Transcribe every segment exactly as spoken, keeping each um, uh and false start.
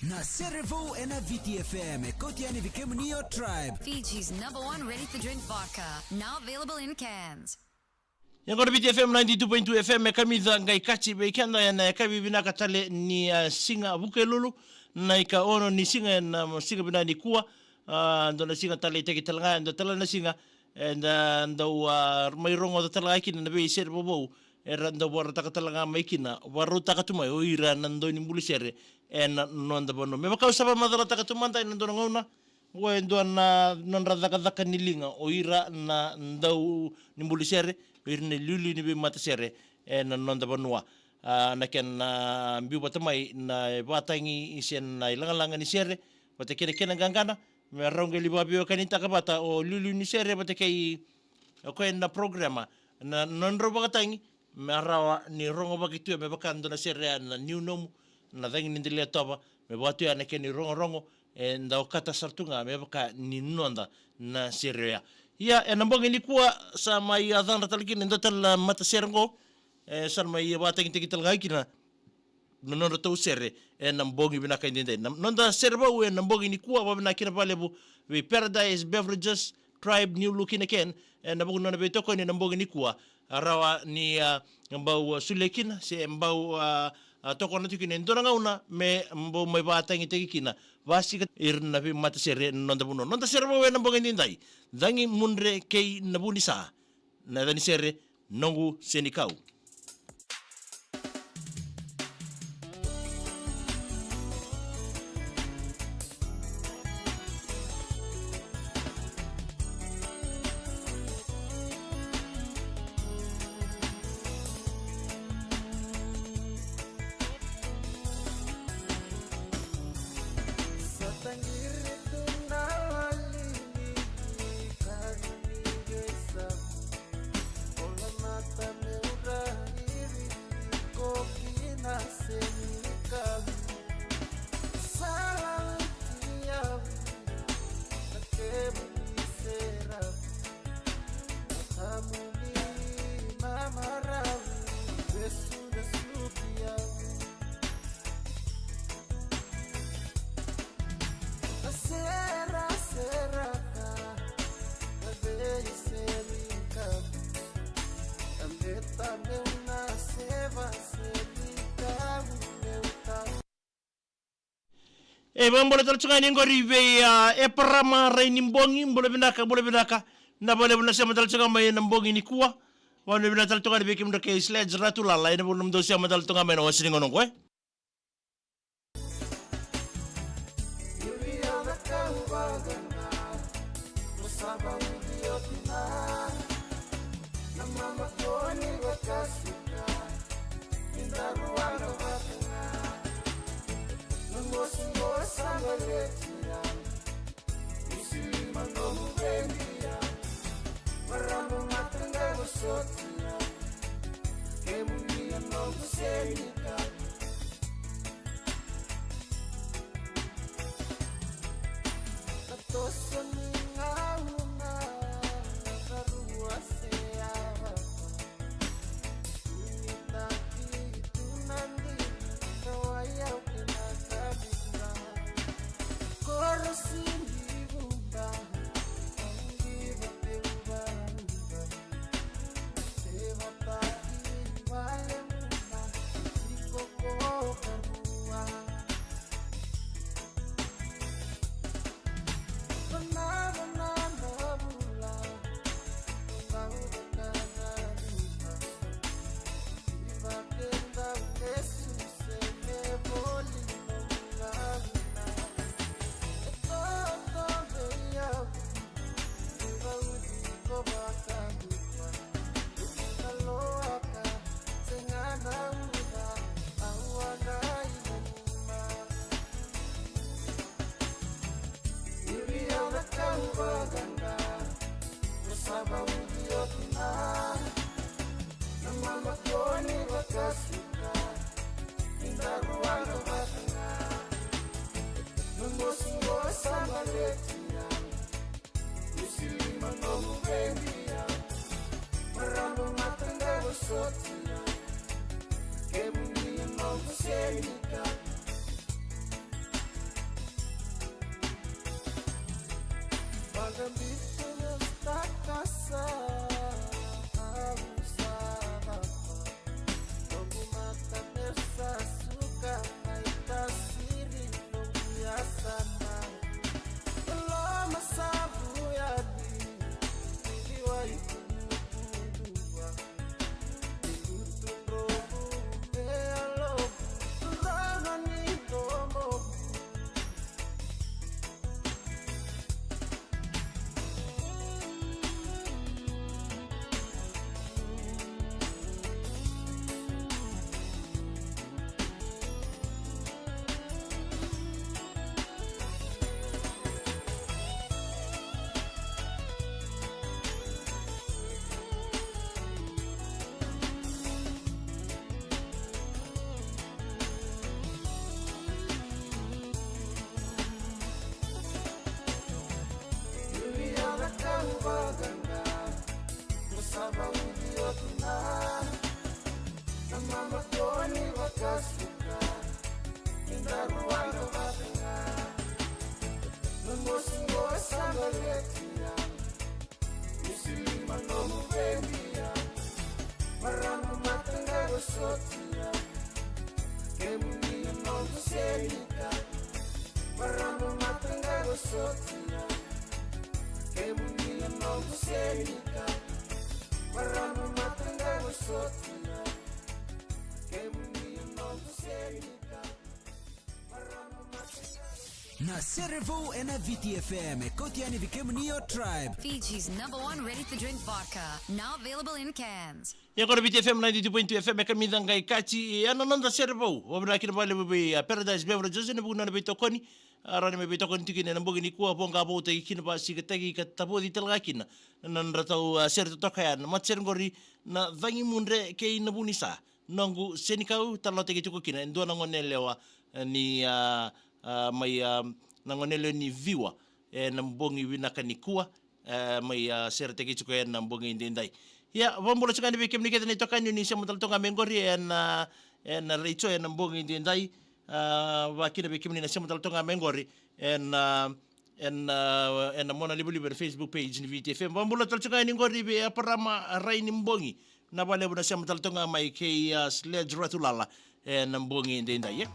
Na Sere Vou ena Viti F M, e kauti yani vei kemuni o Tribe. Fiji's number one ready-to-drink vodka, now available in cans. Ia qo na Viti F M ninety-two point two F M, e kamica qai kaci vei keda ena yakavi vinaka tale ni, a, siga Vukelulu, na ika ono ni siga ena siga vinaka nikua. A, dua na siga taleitaki tale ga, e dua tale na siga eda dau, a, mai rogoca tale ga kina na veisere vovou era dau vakarautaka tale ga mai kina, vakarautaka tu mai o ira na dau ni buli sere ena noda vanua. Me vaka au sa vakamacalataka tu mada ena dua na gauna, oqo e dua na nodra cakacaka ni liga o ira na dau ni buli sere, o ira na iliuliu ni veimatasere ena noda vanua. A, na kena, a, biu vata mai na vatagi se na ilagalaga ni sere vata kei na kena qaqana, me rau qai lai vakaveiwekanitaka vata o iliuliu ni sere vata kei o koya na programa, na nodrau vakatagi, me rawa ni rogovaki tu ya me vaka dua na sere ya na Niu Nomu, na Cagi ni Delaitova, me vaka tu ya na kena irogorogo, e, da okata sara tu ga me vaka ni noda na sere oya. Ia, ena bogi nikua sa mai yacadra tale kina e dua tale na matasere qo, e, sa na mai vakatagitaki tale ga kina na nodratou sere ena bogi vinaka edaidai. Na noda Sere Vou ena bogi nikua, vakavinavinaka kina vakalevu vei Paradise Beverages, Tribe, New Look in a Can, ena vuku ni nona veitokoni ena bogi nikua. A rawa ni, a, bau, a, solia kina se bau, a, a, tokona tu kina e dua na gauna me bau mai vakatagitaki kina, vakasika ira na veimatasere ena noda vanua. Noda Sere Vou ena bogi edaidai, Cagi, Mudre kei Navunisa. Na yaca ni sere, Noqu Senikau. Sa taqiri tu na lali ni veikari ni veisa. Ola mata meu raici iko ki na senikau. Sa lalai tiavi na kemuni seravu. Na tamuni na maravu. Vesu, vesu tiavi. Na sera, seraka na veiserika. Na beta meu na seva, serika meu tau. E, vakabula tale tu ga yani qori vei, a, Eparama Rainibogi, bula vinaka, bula vinaka. Na vakalevu na sema tale tu ga mai ena bogi nikua. Vakabula vinaka tale tu ga yani vei kemudrau kei Sledge Ratulala, ena vuku ni nomudou sema tale tu ga mai ena wasa ni gauna qo, e. Io, via na kau vagana, mo sa vauci oti na, na mama koni vakasuka, ni daru ana vata ga, na mosi mo sa baleti ya, usi lima nomu vedi ya, marama mata ga vosoti ya, kemuni ya nomu senika. Na toso ni gauna, na rua se ava. Ni taki tu na dina, na wai au kena kabina. Koro sini vuba, au diva te uva uva. Se vata i vale muna, i koko karua. Io, via na kau vagana, mo sa vauci oti na, na mama koni vakasuka, ni daru ana vata ga, na mosi mo sa baleti ya, usi lima nomu vedi ya, marama mata ga vosoti ya, kemuni ya nomu senika. Na Serevou ena Viti F M, e kauti yani vei kemuni o Tribe. Fiji's number one ready-to-drink vodka, now available in cans. Ia qori Viti F M ninety-two point two F M, e kamica qai kati ena noda Serevou. Vakavinavinaka vakalevu vei, a, Paradise Beverages ena vuku ni nona veitokoni. A, rawa ni mai veitokoni tiko kina ena bogi nikua, voqa voutaki kina, vakasikataki ka tavoci tale ga kina na nodratou, a, sere totoka ya, na matasere qori na Cagimudre kei na Vunisa. Noqu senikau, talanoataki tiko kina e dua na goneyalewa, e, ni, a, a, mai, a, na goneyalewa ni Viwa, e, na bogi vinaka nikua, e, mai, a, seretaki tiko ena bogi edaidai. Ia, vakabula tiko yani vei kemuni kece na itokani ni sema tale toka mai qori ena, ena retio ena bogi edaidai, a, vakakina vei kemuni na sema tale toka mai qori ena, ena, ena monalivaliva ena Facebook page ni Viti F M. Vakabula tale tiko yani qori vei Eparama Rainibogi. Vinaka vakalevu na sema tale toka mai kei, a, Sledge Ratulala ena bogi edaidai, e.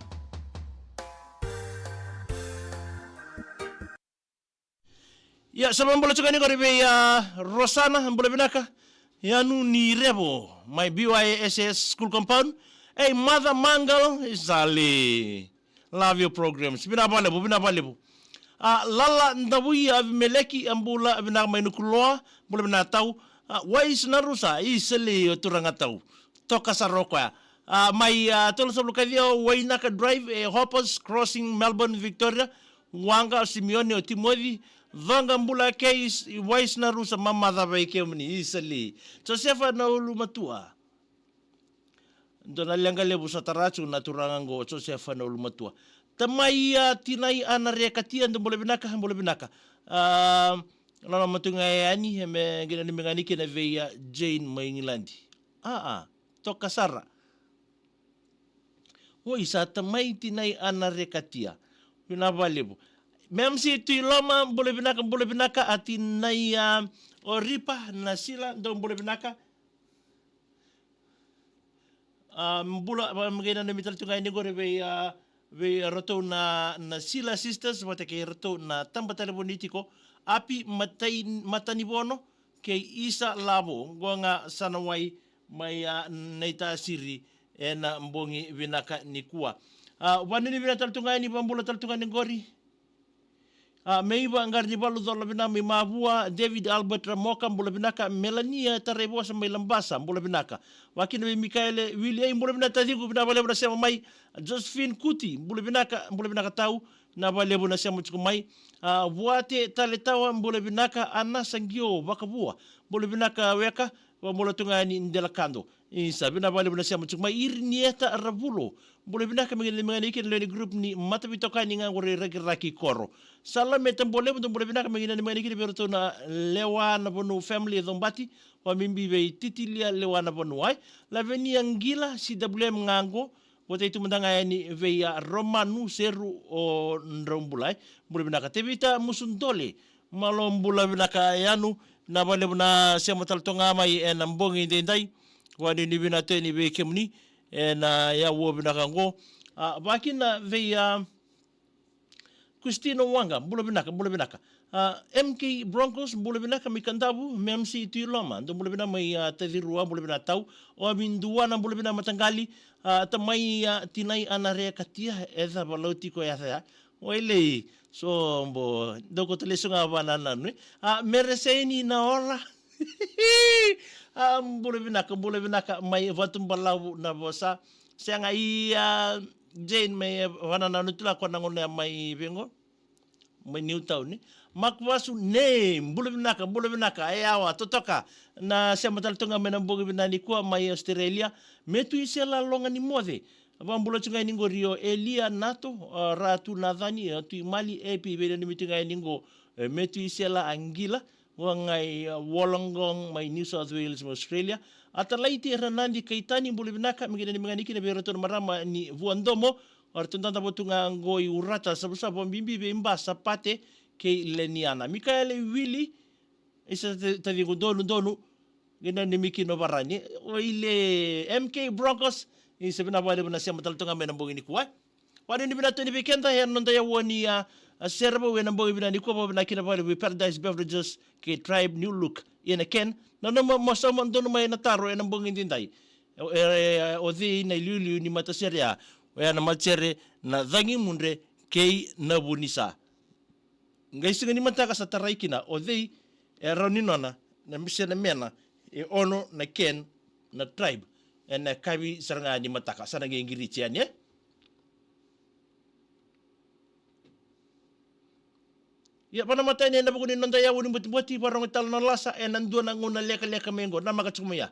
Ia, sa vakabula tiko yani qori vei, a, Rosana, bula vinaka. Yanu ni Revo, mai B Y S S School Compound. Ei, Mother Mangal, Isali. Love your programs. Vinaka vakalevu, vinaka vakalevu. A, Lala Davui Avimeleki, a, bula vinaka mai Nukuloa, bula vinaka tau. A, Wais Narusa, Isali o turaga tau. Toka sara o koya. A, mai, a, tolusagavulu ka ciwa Wainaka Drive, e Hoppers Crossing, Melbourne, Victoria. Waqa o Simeone o Timoci. Coqa bula kei Wais Narusa, mamaca vei kemuni, Isali. Josefa Naulumatua. Dua na leqa levu sa tara tu na turaga qo, Josefa Naulumatua. Tamai, a, Tinai Ana Rekatia, dou bula vinaka, bula vinaka. A, loma tu ga yani, e me qai nanumi ga yani kina vei, a, Jane mai Igiladi. A, a, toka sara. Oi, sa tamai Tinai Ana Rekatia. Vinaka vakalevu. M C Tui Loma, bula vinaka, bula vinaka, a Tinai, a, Oripa, Nasila, dou bula vinaka. A, bula, a, me qai nanumi tale tu ga yani qori vei, a, vei ratou na, na Sila Sisters, vata kei ratou na taba talevoni tiko, Api Matai, Matanivono, kei Isa Lavo, qo ga Sanawai mai, a, Naitasiri, ena bogi vinaka nikua. A, vanuinui vinaka tale tu ga yani, vakabula tale tu ga yani qori. A, Meiva Qaranivalu, cola vinaka mai Mavua, David Albert Ramoka, bula vinaka, Melania Taraivosa mai Labasa, bula vinaka. Vakakina vei Mikaele Wili, ei, bula vinaka taciqu, vinaka vakalevu na sema mai. Josephine Kuti, bula vinaka, bula vinaka tau, vinaka vakalevu na sema tiko mai. A, Vuate Taletawa, bula vinaka, Ana Saqio Vakavua, bula vinaka weka, vakabula tu ga yani Delakado. Isa, vinaka vakalevu na sema tiko mai. Irinieta Ravulo, bula vinaka, me qai nanumi ga yani kina na lewe ni group ni mataveitokani ga qori Rakiraki Koro. Salome Tabualevu, dou bula vinaka, me qai nanumi ga yani kina vei ratou na Lewa na Vanua family e Cobati, vakabibi vei Titilia Lewa na Vanua, e. Lavenia Qila, C W M ga qo, vata tu mada ga yani vei, a, Romanu Seru o Draubula, e. Bula vinaka. Tevita Musudole, Malo bula vinaka yanu, na valevu na sema tale toga mai ena bogi daidai. Vakanuinui vinaka tale yani vei kemuni ena yaua vinaka oqo. A, vakina vei a Christina Waqa, bula vinaka, bula vinaka. A, M K Broncos, bula vinaka mai Kadavu, M C Tui Loma, dou bula vinaka mai a Tacirua, bula vinaka tau. O Ami Duana, bula vinaka mataqali. A, tamai a Tinai Anare Katia, e cava lau tiko e yaca ya. Wailei, so bo, dou ko tale suga vanananu. A, Mereseini na ola. A, bula vinaka, bula vinaka mai Vatubalavu na vosa. Sega i a Jane mai vanananu tula ko na gone mai vego. Mai Newtown. Mark Vasu, ne, bula vinaka, bula vinaka, e yawa, totoka. Na sema tale toga mai na bogi vinaka nikua mai Australia. Metu Isela Loga ni Moce. Vakabula tu ga yani qo Rio, Elia Nato, a, Ratu Nacani, a, Tui Mali, Epi, veinanumi tu ga yani qo, e, Metu Isela Aqila, Wagai, a, Wollongong mai New South Wales mai Australia. Atalaiti Ranadi Kaitani, bula vinaka, me qai nanumi ga yani kina vei iratou na marama ni Vuadomo, o ratou dadabe tu ga qo i Urata, Savusavu, vakabibi vei Ba, Sapate kei Leniana. Mikaele Wili, isa ta-, taciqu Donudonu, qai nanumi kina o Varani. Wailei M K Broncos, isa vinaka vakalevu na sema tale toga mai na bogi nikua. Vakanuinui vinaka tale yani vei keda ena noda yaua ni a, a, sere vou ena bogi vinaka nikua, vakavinavinaka kina vakalevu vei Paradise Beverages kei Tribe New Look. Ia na Ken, nanuma mo sauma donu mai na taro ena bogi daidai. E, e, o cei na iliuliu ni matasere ya? Oya na matasere na Cagimudre kei Navunisa. Qai siga ni mataka sa tarai kina o cei e rawa ni nona na mise na mena e ono na Ken na Tribe ena yakavi sara ga ni mataka, sa na qai qiriti yani, e? Ia, vana matai ni ena vuku ni noda yaua ni botiboti, varogo tale na lasa ena dua na gauna lekaleka mai qo, namaka tiko mai ya.